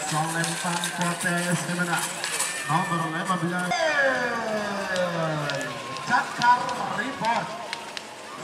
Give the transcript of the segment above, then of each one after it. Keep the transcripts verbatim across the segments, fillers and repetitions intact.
Salempang Potè sè mennang. Nomor lima belas. Cakar Ribot.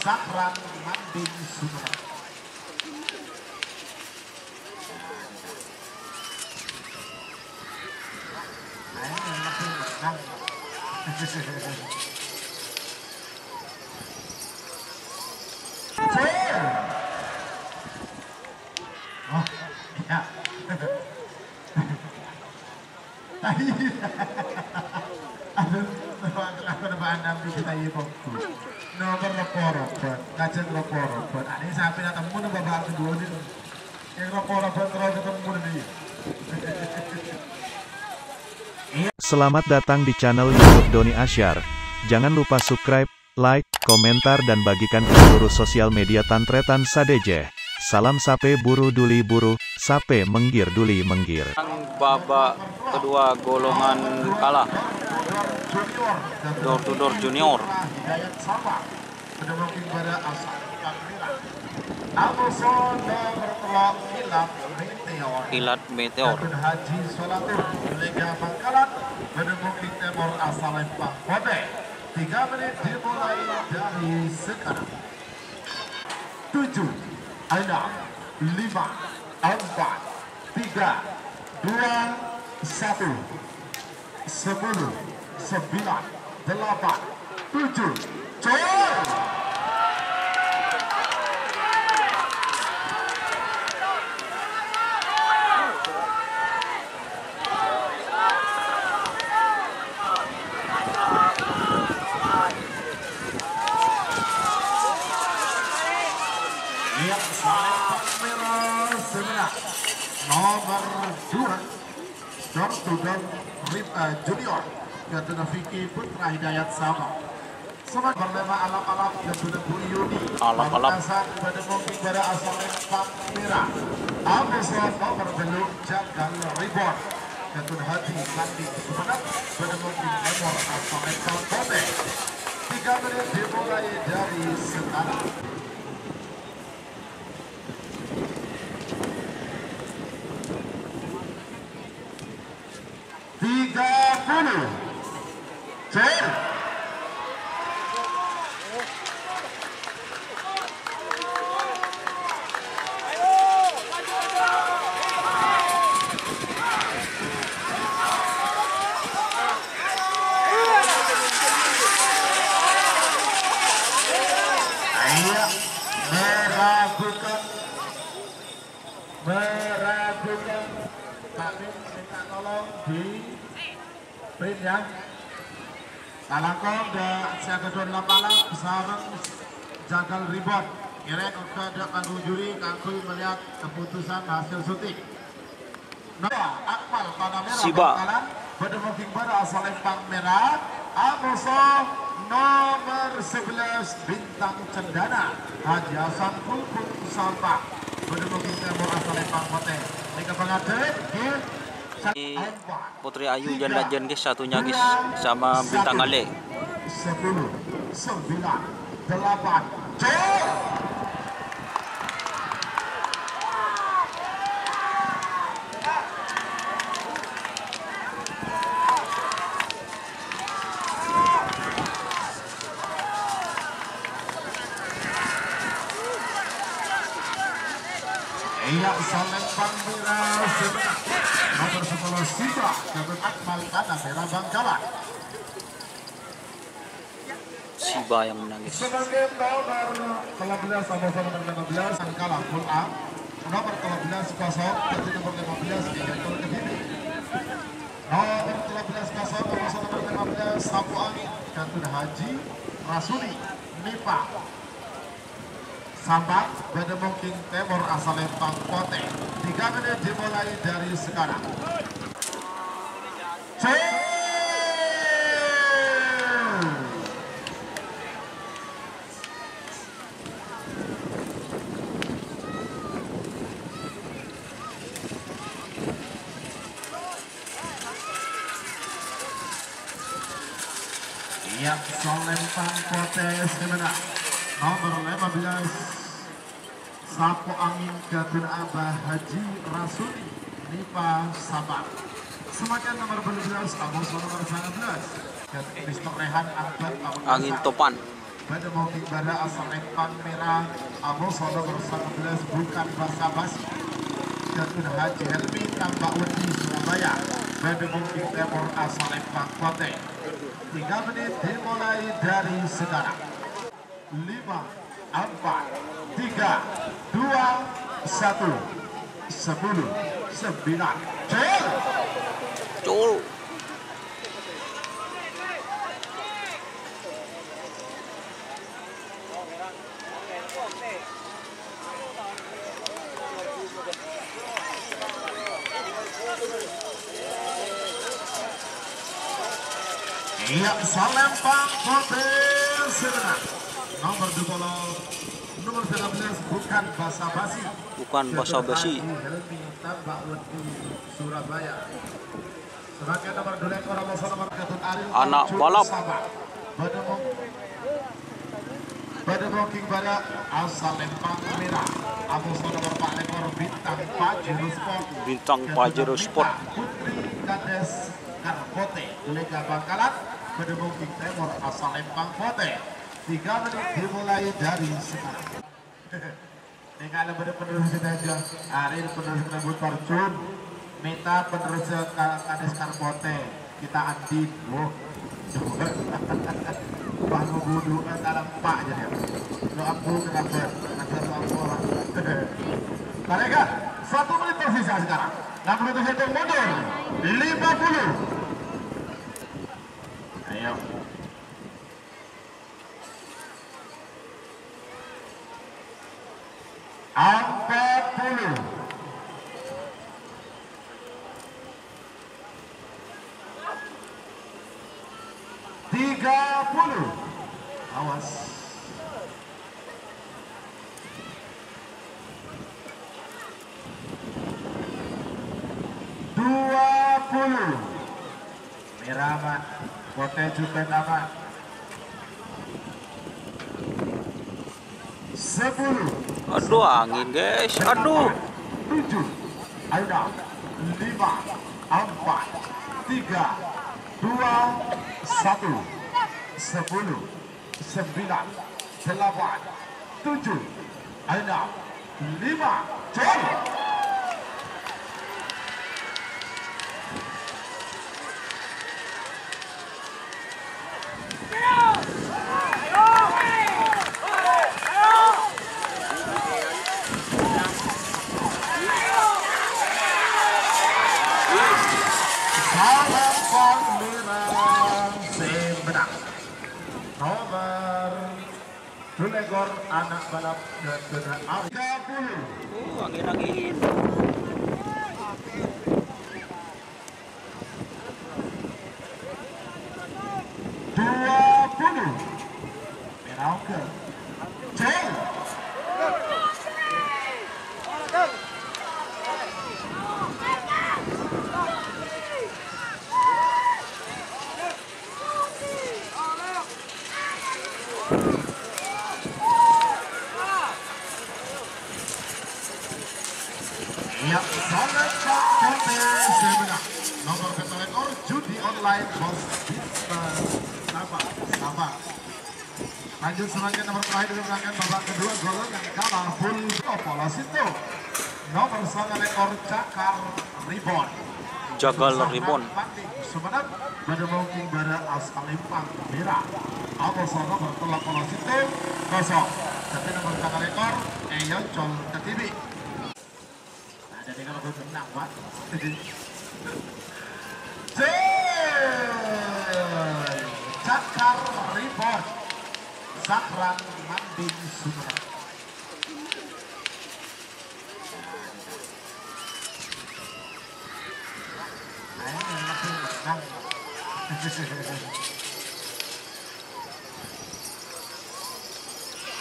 Sakran Manding Sumenep. Ayo, lebih menang. Oh, iya. Aduh, kenapa, kenapa, kenapa anda begitu tanya kongku? Nomor leporo, Bang. Ngajak leporo, Bang. Ini sampai nak temu nih babak kedua nih. Yang leporo, Bang, terus ketemu nih. Selamat datang di channel YouTube Doni Asyar. Jangan lupa subscribe, like, komentar, dan bagikan ke seluruh sosial media tan-tarètan sadhâjâ. Salam sapè buru duli buru, sapè mèngghir duli mèngghir. Babak kedua golongan kalah. Door to door junior. Kilat Meteor. Haji Solatur, Lega Bangkalan, Bedemukti Temor Asalempang Potè. Tiga menit dimulai dari sekarang. Tujuh, enam, lima, empat, tiga, dua, satu, sepuluh, sembilan, delapan, tujuh, cor! Iya, salempang mèra sè mennang. Nomor dua, Dor Tudor Rip-, eh, Junior. Ghântèna Vicky Putra Hidayat Samo. Nomor lèma' Alap-alap, ghântèna Bu Yuni. Alap-alap. Pamungkasan, Bedemukti Barat Asalempang Mèra. Amoso nomor tello', Jagal Ribot. Ghântèna Haji Sandi Sumenep, Bedemukti Temor Asalempang Potè. Tiga menit dimulai dari sekarang. Tiga puluh. Cor. Ayo, meragukan. Meragukan, Pak Tim minta tolong di print ya. Talangkong da sè aghâdhuwân Alap-alap sareng Jagal Ribot. Ngèrèng oghâ dâ' panggung juri kaangghuy melihat keputusan hasil syuting. Nah, Akmal Panamera Siba. Bangkalan. Bedemukti Barat Asalempang Mèra, amoso nomor sebelas Bintang Cendana, Haji Hasan Pulpul Sampang. Bedemukti Temor Asalempang Potè. Nèka pangadhep, ngghi. Putri Ayu jân lajân, guys, satunya, guys, sama Bintang Ale. Sepuluh, sembilan, delapan, cor! Iya, Salempang Mèra sè mennang. Nomor sepuluh Siba, Gabung Akmal Panamera Bangkalan. Siba yang menang, guys. Sebagai nomor lima belas, sama-sama nomor lima belas, Angkala Full A. Nomor lima belas kosong, jadi nomor lima belas, Gator Kediri. Nomor lima belas kosong, sama-sama nomor lima belas, Sapu Angin, Gatun Haji Rasuli, Mipa. Sampang, Bedemukti Temor Asalempang Potè. Tiga menit dimulai dari sekarang. Iya, Salempang Potè sè mennang. Nomor lima belas, Sapo Angin Gatun Abah Haji Rasuli. Lipa Sabah. Samangkèn nomor bâllu bellâs, amoso nomor sangabelas. Mister Rehan Ahmad Amun Angin Topan. Bâdâ Moking Bara asal Empang Mèra, amoso nomor sangabelas, bukan basa-basi. Jatuh Haji Helmi Tambak Wedi Surabaya. Bâdâ Moking Tèmor asal Empang Potè. Tiga menit dimulai dari sekarang. Lima, empat, tiga, dua, satu, sepuluh, sembilan. Cul! Cul! Iyâ, Salempang Potè sè mennang. Nomor dua puluh, nomor tiga belas, bukan basa-basi. Bukan basa-basi. Helmi Tambak Wedi, Surabaya. Ana' balap. Bâdâ Moking Bara asal Empang Mèra. Amoso nomor empat lèkor Bintang Pajero Sport. Bintang Pajero Sport. Putri Kades Karpotè. Lega Bangkalan. Bâdâ Moking Tèmor asal Empang Potè. Tiga menit dimulai dari sekarang. Nèka la bâdâ penerus kita aja. Arèya penerus kita buat Parjun. Mènta penerus ka Kades Karpotè. Kita Andin. Wo. Pas mau wudu, eh, tarempa aja dia. Lo aku kenapa? Ada apa? Mereka, satu menit tersisa sekarang. Enam puluh tujuh mundur. Lima puluh. Ayo. Empat puluh. Tiga puluh. Awas. Dua puluh. Mèra, Mak. Potè jhughân, Mak. Sepuluh. Aduh, angin, guys. Aduh. Tujuh. Ayo, lima, empat, tiga, dua, satu. Sepuluh. Sembilan, delapan, tujuh, enam, lima, cor! Salam Palmera, sè mennang. Nomor dua lèkor ana' balap ghântèna Arif. Tiga puluh. Oh, angin-angin. Dua puluh. Mèra oghâl. Cul. Iyâ, sanget Pak Pote sè mennang. Nomor pètto lèkor, judi online, Bos Bista Sabah, Sabah. Lanjut, selanjutnya nomor terakhir, dimenangkan babak kedua, golongan kala full Polo Situ. Nomor sanga lèkor, Cakar Ribon. Jagal Ribon. Sumenep, bâdâ Moking Bara asal Empang Mèra. Amoso nomor tello polo sèttong kosong. Dâddhi nomor sanga lèkor èoncol kadhibi'. Nah, jadi kalau gue menang, Pak. Jol! Cakar Ribon. Sahran Manding Sumenep. Ayo, yang lebih menang.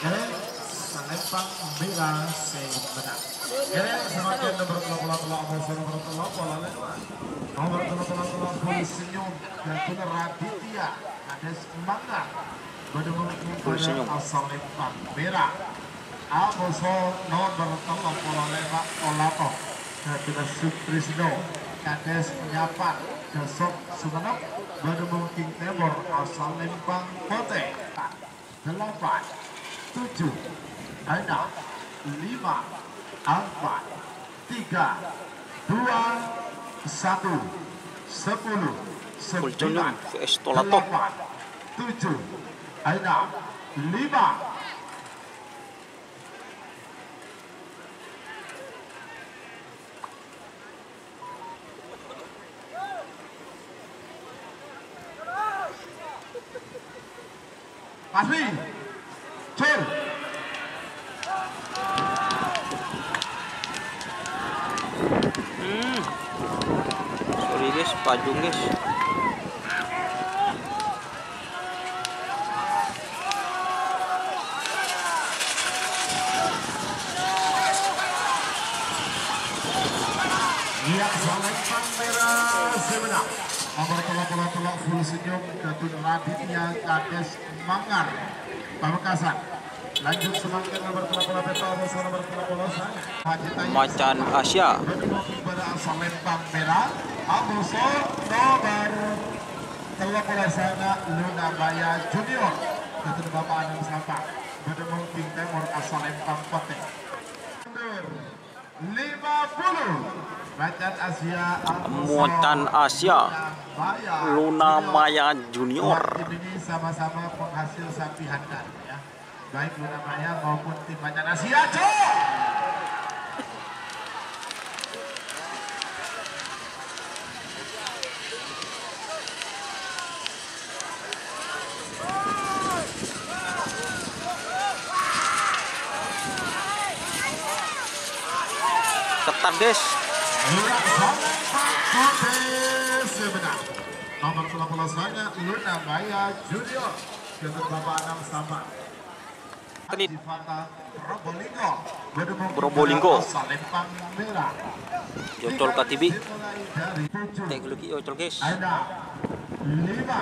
Eh, Salempang Mèra sè mennang. Eh, selanjutnya nomor tello polo tello, nomor tello polo tello, nomor tello polo tello, Boy Senyum, dan Gunner Raditya, ada semangat. Bâdâ Boy Senyum. Salempang Mèra. Amoso nomor tello polo lèma', Olato. Ka Kina Sutrisno, Kades Nyapan, Kesok Sumenep, bâdâ Mongking Tèmor, asal Lèmpang Potè. Delapan, tujuh, enam, lima, empat, tiga, dua, satu, sepuluh, sembilan, delapan, tujuh, enam, lima. Pasri. Cul. Hmm. Sorry, guys, pajung, guys. Iyâ, Salèmpang Mèra sè mennang. Nomer tello puluh tello full senyum, Gatun Raditya Kades Mangar. Pamekasan. Lanjut samangkèn nomer tello puluh pètto, Amoso nomer tello puluh sanga. Haji Tayyib Macan Sapa. Asia. Bâdâ Mongking Bârâ Salèmpang Mèra, Amoso nomer tello puluh sanga, Luna Maya Junior. Gatun Bapa Anam Sapa. Bâdâ Mongking Tèmor, Salèmpang Potè. Mundur. Lima puluh. Macan Asia, Amoso, Macan Asia, Luna Maya Junior. Dua tim ini sama-sama penghasil sapi handal, ya. Baik Luna Maya maupun tim Macan Asia, cok! Ketat, guys. Nomor tello puluh sanga, Luna Maya Junior. Gatun Bapa Anam Sapa. Atlet Probolinggo. Probolinggo. Salèmpang Mèra. Yocol ka tibi. Teknologi yocol, guys. Ada lima.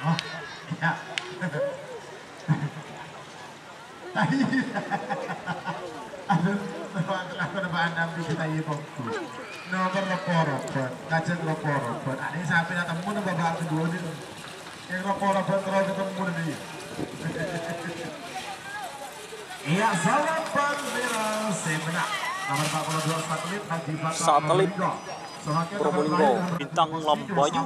Oh, ya. Aduh, aku napa anda ambil kita iya kok. Nomor leporo, Bot. Kajeng leporo, Bot. Ane sampe na temu nang babak kedua ni. Yang leporo, Bot, terus ketemu ni. Iya, Salèmpang Mèra sè mennang. Nomor empat puluh dua Satelit Haji Fatah Satelit. Probolinggo. Bintang Lambayu.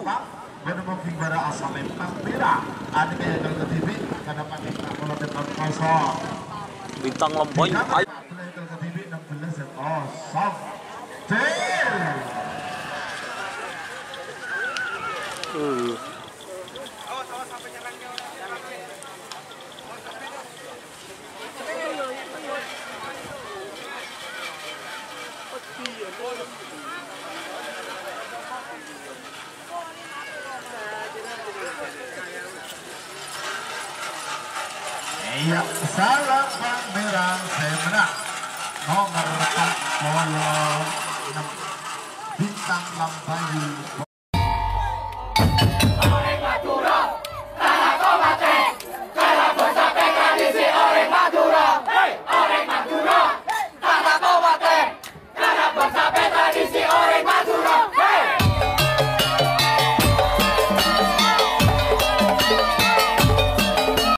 Bintang Lambayu. Ayo. Eh. Iya, Salèmpang Mèra sè mennang. Nomor empat puluh enam, Bintang Lambayu.